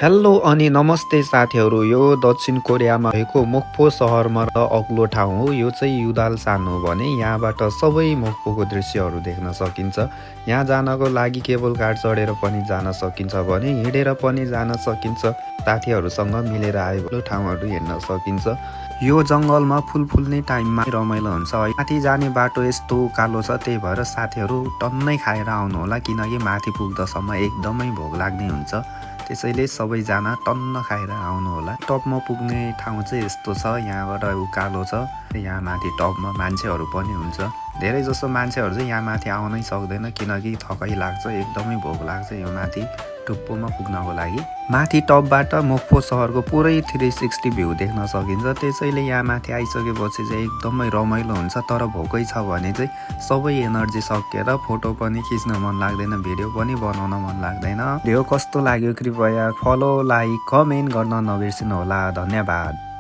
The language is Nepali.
हेलो अनि नमस्ते साथीहरू। यो दक्षिण कोरियामा भएको मोक्पो सहरमा र अग्लो ठाउँ हो। यो चाहिँ युदालसान हो भने यहाँबाट सबै मोक्पोको दृश्यहरू देख्न सकिन्छ। यहाँ जानको लागि केबल कार चढेर पनि जान सकिन्छ भने हिँडेर पनि जान सकिन्छ। साथीहरूसँग मिलेर आएको ठाउँहरू हेर्न सकिन्छ। यो जङ्गलमा फुल फुल्ने टाइममा रमाइलो हुन्छ। माथि जाने बाटो यस्तो उकालो छ, त्यही भएर साथीहरू टन्नै खाएर आउनुहोला, किनकि माथि पुग्दासम्म एकदमै भोक लाग्ने हुन्छ। त्यसैले सबैजना टन्न खाएर आउनुहोला। टपमा पुग्ने ठाउँ चाहिँ यस्तो छ, यहाँबाट उकालो छ। यहाँ माथि टपमा मान्छेहरू पनि हुन्छ। धेरै जसो मान्छेहरू चाहिँ यहाँ माथि आउनै सक्दैन, किनकि थकाइ लाग्छ, एकदमै भोक लाग्छ यो माथि टुप्पोमा पुग्नको लागि। माथि टपबाट मोक्पो सहरको पुरै 360 भ्यू देख्न सकिन्छ। त्यसैले यहाँ माथि आइसकेपछि चाहिँ एकदमै रमाइलो हुन्छ। तर भोकै छ भने चाहिँ सबै एनर्जी सकिएर फोटो पनि खिच्न मन लाग्दैन, भिडियो पनि बनाउन मन लाग्दैन। भिडियो कस्तो लाग्यो कृपया फलो, लाइक, कमेन्ट गर्न नबिर्सिनुहोला। धन्यवाद।